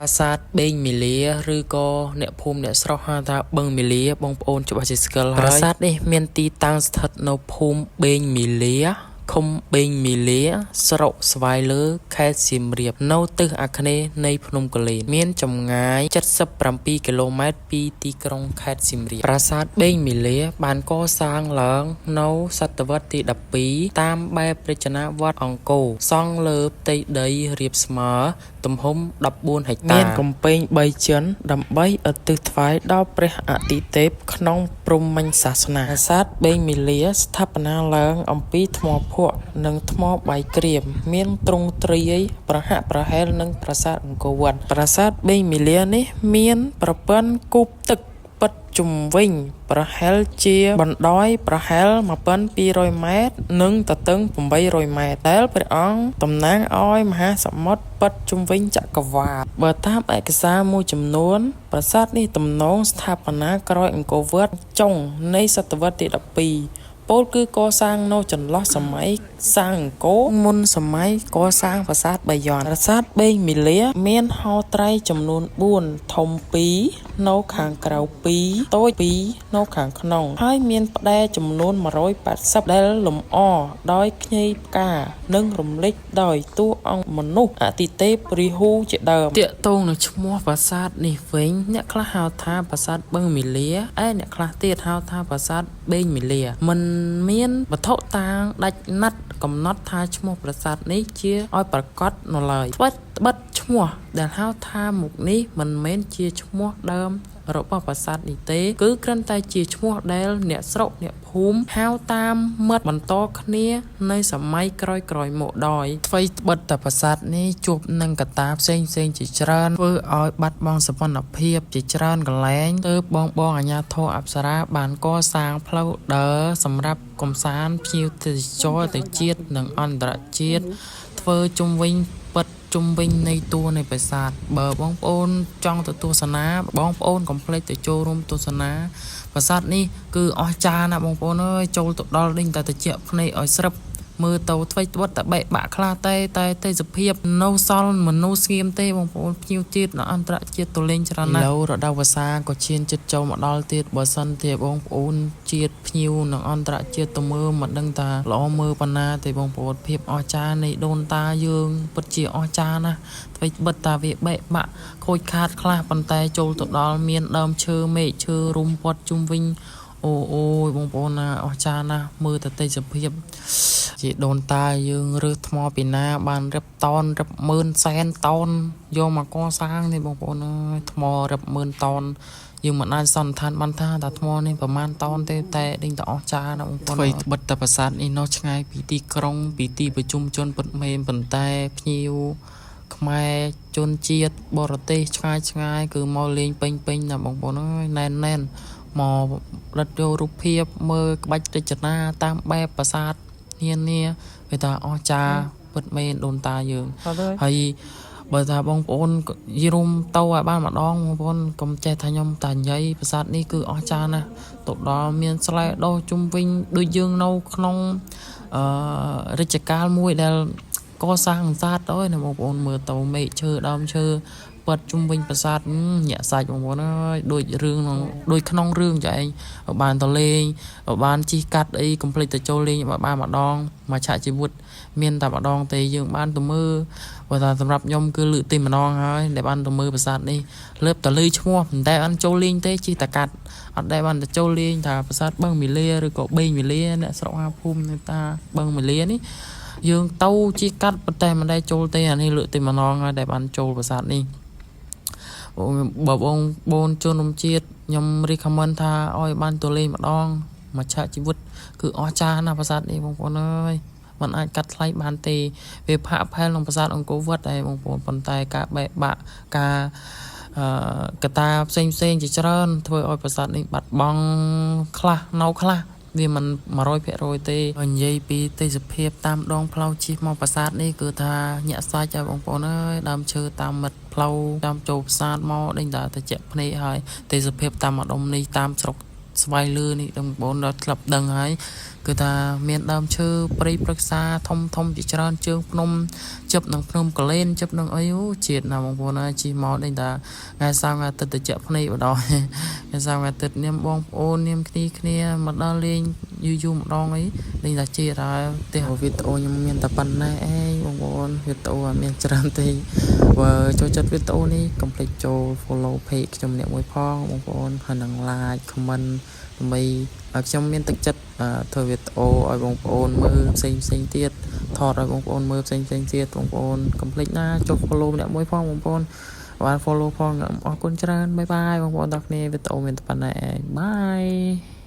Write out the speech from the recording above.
ប្រាសាទបេងមាលាឬក៏អ្នកភូមិអ្នកស្រុកហៅថាបឹងមាលាបងប្អូនច្បាស់ជាស្គាល់ហើយប្រាសាទនេះមានទីតាំងស្ថិតនៅភូមិបេងមាលាឃុំបេងមាលាស្រុកស្វាយលើខេត្តសៀមរាបនៅទិសអាគ្នេយ៍នៃភ្នំគូលែនមានចម្ងាយ77គីឡូម៉ែត្រពីទីក្រុងខេត្តសៀមរាបប្រាសាទបេងមាលាបានកសាងឡើងនៅសតវត្សទី12តាមបែបរចនាវត្តអង្គរសង់លើផ្ទៃដីរាបស្មើទំហំ14ហិកតាមានកំពែង3ជាន់ដើម្បីឧទ្ទិសថ្វាយដល់ព្រះអាទិទេពក្នុងព្រហ្មញ្ញសាសនាប្រាសាទបេងមាលាស្ថាបនាឡើងអំពីថ្មភក់និងថ្មបាយក្រៀមមានទ្រង់ទ្រាយប្រហាក់ប្រហែលនឹងប្រាសាទអង្គរវត្តប្រាសាទបេងមាលានេះមានប្រព័ន្ធគូបទឹកពិតជុំវិញប្រហែលជាបណ្ដោយប្រហែល1200ម៉ែត្រនិងទទឹង800ម៉ែត្រដែលព្រះអង្គតំណាងឲ្យមហាសមុទ្រពិតជុំវិញចក្រវាឡបើតាមឯកសារមួយចំនួនប្រាសាទនេះទំនងស្ថាបនាក្រោយអង្គរវត្តចុងនៃសតវត្សទី12ពោលគឺកសាងនៅចន្លោះសម័យសាងអង្គរមុនសម័យកសាងប្រាសាទបាយ័នប្រាសាទបេងមាលាមានហោត្រៃចំនួន4ធំ2នៅខាងក្រៅ2តូច2នៅខាងក្នុងហើយមានផ្តែរចំនួន180ដែលលម្អដោយខ្ញីផ្កានិងរំលេចដោយតួអង្គមនុស្សអតិទេពរាហូជាដើមទាក់ទងនឹងឈ្មោះប្រាសាទនេះវិញអ្នកខ្លះហៅថាប្រាសាទបឹងមាលាឯអ្នកខ្លះទៀតហៅថាប្រាសាទបេងមាលាមិនមានវត្ថុតាងដាច់ណាត់កំណត់ថាឈ្មោះប្រាសាទនេះជាឲ្យប្រកាសនៅឡើយត្បិតឈ្មោះដែលហៅថាមុខនេះមិនមែនជាឈ្មោះដើមរបស់ប្រាសាទនេះទេគឺគ្រាន់តែជាឈ្មោះដែលអ្នកស្រុកអ្នកភូមិហៅតាមមិត្តបន្តគ្នានៅសម័យក្រោយៗមកដោយថ្វីត្បិតតែប្រាសាទនេះជួបនឹងកត្តាផ្សេងៗជាច្រើនធ្វើឲ្យបាត់បង់សោភ័ណភាពជាច្រើនកន្លែងទើបបងអាជ្ញាធរអប្សរាបានកសាងផ្លូវដើរសម្រាប់កំសាន្តភ្ញៀវទេសចរទៅជាតិនិងអន្តរជាតិធ្វើជុំវិញពិតជុំវិញនៃតួនៃប្រាសាទបើបងប្អូនចង់ទៅទស្សនាបងប្អូនកុំភ្លេចទៅចូលរួមទស្សនាប្រាសាទនេះគឺអស្ចារ្យណាស់បងប្អូនអើយចូលទៅដល់ដេញតែតិចភ្នែកឲ្យស្រឹបមើលទៅថ្វីត្បិតតែបែកបាក់ខ្លះតែទេសភាពនៅសល់មនុស្សស្ងៀមទេបងប្អូនភ្ញៀវជាតិនិងអន្តរជាតិទៅលេងច្រើនណាស់ឥឡូវរដូវវស្សាក៏ឈានចិត្តចូលមកដល់ទៀតបើសិនជាបងប្អូនជាតិភ្ញៀវនិងអន្តរជាតិទៅមើលមិនដឹងថាល្អមើលប៉ុណ្ណាទេបងប្អូនភាពអស្ចារ្យនៃដូនតាយើងពិតជាអស្ចារ្យណាស់ថ្វីត្បិតតែវាបែកបាក់ខូចខាតខ្លះប៉ុន្តែចូលទៅដល់មានដើមឈើមែកឈើរុំព័ទ្ធជុំវិញអូអូយបងប្អូនណាអស្ចារ្យណាស់មើលតែទេសភាពជាដូនតាយើងរើសថ្មពីណាបានរឹបតនរឹបម៉ឺនសែនតនយកមកកសាងនេះបងប្អូនអើយថ្មរឹបម៉ឺនតនយើងមិនអាចសន្និដ្ឋានបានថាតើថ្មនេះប្រមាណតនទេតែដេញតែអស្ចារ្យណាស់បងប្អូនថ្វីត្បិតតែប្រាសាទនេះនៅឆ្ងាយពីទីក្រុងពីទីប្រជុំជនពិតមែនប៉ុន្តែភ្ញៀវខ្មែរជនជាតិបរទេសឆ្ងាយឆ្ងាយគឺមកលេងពេញពេញណាបងប្អូនអើយណែនណែនមកផ្លិតយករូបភាពមើលក្បាច់រចនាតាមបែបប្រាសាទនានាគេថាអស្ចារ្យពិតមែនដូនតាយើងហើយបើថាបងប្អូនយរុំទៅឲ្យបានម្ដងបងប្អូនកុំចេះថាខ្ញុំតែនិយាយប្រាសាទនេះគឺអស្ចារ្យណាស់ទៅដល់មានស្លែដោះជុំវិញដូចយើងនៅក្នុងអឺរជ្ជកាលមួយដែលកសាងប្រាសាទទៅណាបងប្អូនមើលទៅមេឃឈើដើមឈើប៉ិតជុំវិញប្រាសាទញាក់សាច់បងប្អូនអើយដូចរឿងក្នុងដូចក្នុងរឿងចាឯងបានទៅលេងបានជិះកាត់អីកុំភ្លេចទៅចូលលេងបានម្ដងមួយឆាកជីវិតមានតែម្ដងទេយើងបានទៅមើលបើថាសម្រាប់ខ្ញុំគឺលើកទីម្ដងហើយដែលបានទៅមើលប្រាសាទនេះលើបតែលឺឈ្មោះប៉ុន្តែអត់ចូលលេងទេជិះតែកាត់អត់ដែលបានទៅចូលលេងថាប្រាសាទបឹងមាលាឬក៏បេងមាលាអ្នកស្រុកហាភូមិតាបឹងមាលានេះយើងទៅជិះកាត់ប៉ុន្តែមិនដែលចូលទេអានេះលើកទីម្ដងហើយដែលបានចូលប្រាសាទនេះបើបងប្អូនជនរួមជាតិខ្ញុំ recommend ថាឲ្យបានទៅលេងម្ដងមួយឆាកជីវិតគឺអស្ចារ្យណាស់ប្រាសាទនេះបងប្អូនអើយมันអាចកាត់ថ្លៃបានទេវាផាកផែលក្នុងប្រាសាទអង្គរវត្តដែរបងប្អូនប៉ុន្តែការបែកបាក់ការអឺកតាផ្សេងផ្សេងជាច្រើនធ្វើឲ្យប្រាសាទនេះបាត់បង់ខ្លះនៅខ្លះវាមិន100%ទេនិយាយពីទេសភាពតាមដងផ្លូវជិះមកប្រាសាទនេះគឺថាញាក់សាច់ហើយបងប្អូនអើយដើមឈើតាមមិត្តផ្លូវតាមចូលប្រាសាទមកដេញតែតិចភ្នែកហើយទេសភាពតាមម្ដុំនេះតាមស្រុកស្វាយលឺនេះបងប្អូនដល់ធ្លាប់ដឹងហើយ គឺថាមានដើមឈើព្រៃព្រឹក្សាធំធំជាច្រើនជើងភ្នំជិបនឹងភ្នំកលែនជិបនឹងអីអូជាតិណាស់បងប្អូនហើយជិះមកនេះតាថ្ងៃសៅរ៍ថ្ងៃអាទិត្យតិចភ្នែកបដ ாய் ថ្ងៃសៅរ៍ថ្ងៃអាទិត្យនាមបងប្អូននាមគ្នាគ្នាមកដល់លេងយូរយូរម្ដងអីលេងតាជាតិហើយផ្ទះវីដេអូខ្ញុំមានតែប៉ុណ្ណេះឯងបងប្អូនវីដេអូអត់មានច្រើនទេបើចូលចិត្តវីដេអូនេះកុំភ្លេចចូល follow page ខ្ញុំម្នាក់មួយផងបងប្អូនហើយនឹង like comment ដើម្បីឲ្យខ្ញុំមានទឹកចិត្តធ្វើវីដេអូឲ្យបងប្អូនមើលផ្សេងផ្សេងទៀតថតឲ្យបងប្អូនមើលផ្សេងផ្សេងទៀតបងប្អូនកុំភ្លេចណាចុច follow ម្នាក់មួយផងបងប្អូនបាន follow ផងអរគុណច្រើន bye bye បងប្អូនទាំងគ្នាវីដេអូមានតែប៉ុណ្ណេះឯង bye.